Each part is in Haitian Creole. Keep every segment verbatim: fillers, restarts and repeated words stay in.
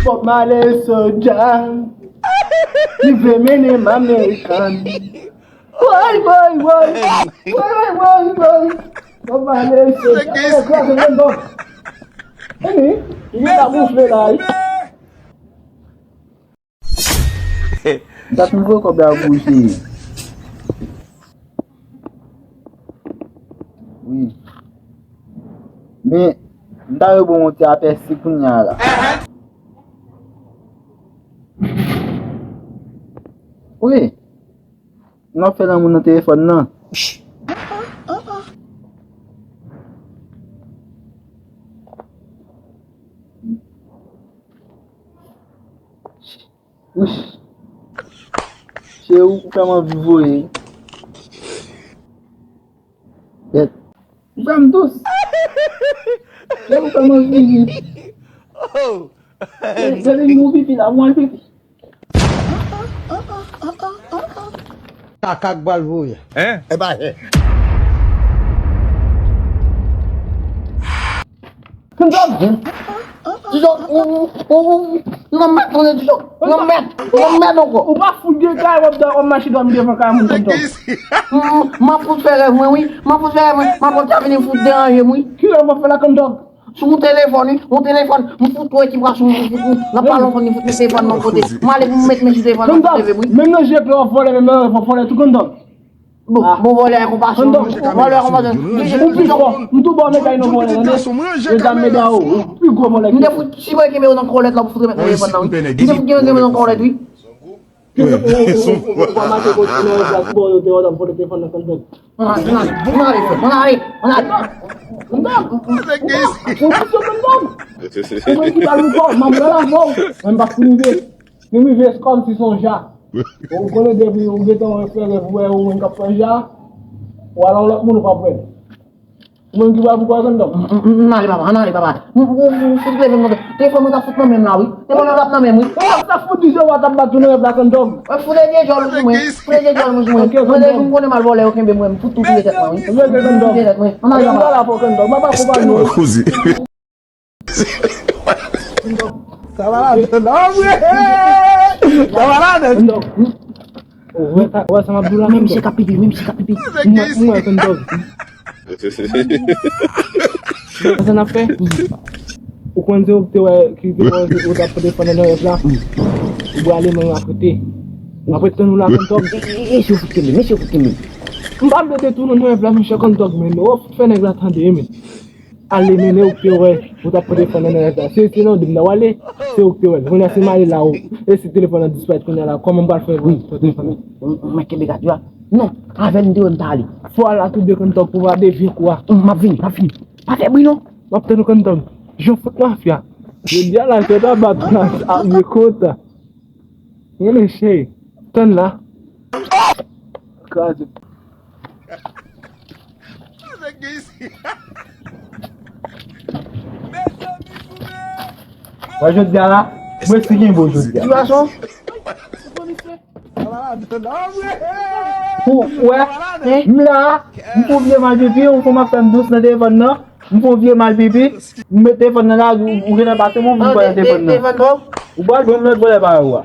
Bob Marley soldier, li vle mennen m American. Woy, woy, woy. Woy, woy, woy, woy. Bob Marley soldier. Kraze men Bob. Eni, li ta gonfle la, wi. Dat nouvo kòb la bouje. Wi. Men, m ta yo bon yon ti apèsi kounye a la. Wi. Nou ap fè lanmou nan telefòn nan. Wouch. Cheri, ou fè m anvi voye. Yèt. Ou fè m dous. Cheri, ou fè m anvi ri. Cheri, nou pipi la, mwen pipi. Kaka k pral voye. Hein? E pa jè. Kondòg! Dijòk, ou, ou, ou, ou, nan mèd, konnen Dijòk, nan mèd, nan mèd ankò. Ou pa fout gen kay, w ap da, w ap mache dòmi devan kay moun, Kondòg. M, m, m ap fout fè rèv mwen, wi. M ap fout fè rèv mwen. M ap konn sa vini fout deranje m, wi. Ki rèv w ap fè la, Kondòg? Sou yon telefòn, wi, yon telefòn. M fout wè ki pral sou yon, yon, yon, nan palon fòn, li fout telefòn nan kote. M ale pou m met men sou telefòn nan, fout leve m, wi. Menm nan je klè w ap vòlè, menm nan rèv w ap vòlè tou, Kondòg. Bon, bon, vòlè a konpasyon. Kondòg. Vòlè a konpasyon. Ou pi fò, m tou ba w medal nan vòlè, tande? Medal, medal, ou pi gwo vòlè. M te fout, si mwen kenbe w nan kòlèt la, pou fout remèt nan telefòn nan, wi. M te fout kenbe w nan kòlèt, wi. Ou pa mache kontinye nan rèv la, si bon, yo te wè w t ap vòlè telefòn nan, Kondòg. Ann ale, ann ale, frè, ann ale, ann ale. Kondòg, ou pa sou Kondòg. Ou mwen ki ba l yon kò, m ap pran l avè w. Mwen m pa fin rive. Li rive, se kòmsi se yon ja. Ou konnen depi ou gentan wè fè rèv, ou wè ou menm k ap fè ja, ou al yon lòt moun ou p ap wè l. Ou menm ki pral pou kò Kondòg. M, m, m, ann ale papa, ann ale papa. M, m, m, m fout leve m nan. Telefòn mwen t ap fout nan men m la, wi. Telefòn mwen t ap nan men m, wi. Ou t ap fout di se ou t ap bat tou nan rèv la, Kondòg. Fout de dye djòl sou mwen, fout de dye djòl sou mwen. Mwen depi m konnen m al vòlè, yo kenbe mwen, m fout tou touye tèt mwen, wi. Fout touye tèt mwen. Ann ale papa. M pa la fò Kondòg, m pa fò pa nou. Sa va la, non, vre. Sa va la, non. Ou wè sa, ou wè sa m ap di w la, men misye ka pipi, men misye ka pipi. M wè, m wè Kondòg. Sa n ap fè? Ou konn se ou te wè ki te wè ou t ap pote fann nan rèv la. Ou prale men w ap rete. M ap ret tann ou la, Kondòg. E, e, e, mesye fout kenbe, mesye fout kenbe. M pa vle detounen nan rèv la, monchè Kondòg, men ou fout fè nèg la tande, men. Ale mennen ou k te wè, ou t ap pote fann nan rèv la. Se, se nan de m nan w ale, se ou k te wè. Kounye a se m ale la, ou, e si telefòn nan disparèt kounye a la, kòman m pral fè pou pote fann nan? Mwen kenbe gad yo a. Non, avè l m te wè m ta ale. Fò w al la tou de Kondòg pou w pa devye kou a. M ap vini, m ap vini. Pa fè bri non. M ap tann ou Kondòg. Jan fout mafya. Jodi a la, se ta bat la, ap byen kontan. Mwen cheri. Tann la. Kraze. Wè jodi a la, mwen si gen bo jodi a. Ti gason. Ou wè, m la, m pou vye mal pipi, ou fè m ap fè m dous nan telefòn nan. M fè yon vye mal pipi, m met telefòn nan la, ou, ou gentan pase mwen pou m pran telefòn nan. Ou pral jwenn lòt vòlè parèy ou a.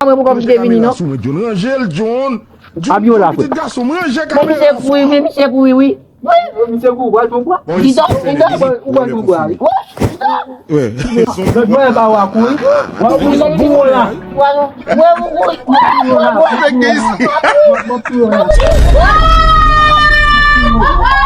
Mwen poko vide vini non. John, ranje l, John. John, ap yo la, pitit gason m, ranje kamera. Bon, misye kouri, wi, misye kouri, wi. Wi, misye kou, w al pran bwa. Didon, didon. Ou pran yon bwa, wi. Wi, didon. Lòt bwa pa w a kouri. W a kouri nan bouwo la. W a, w a, w a kouri. Bon, bon, bon.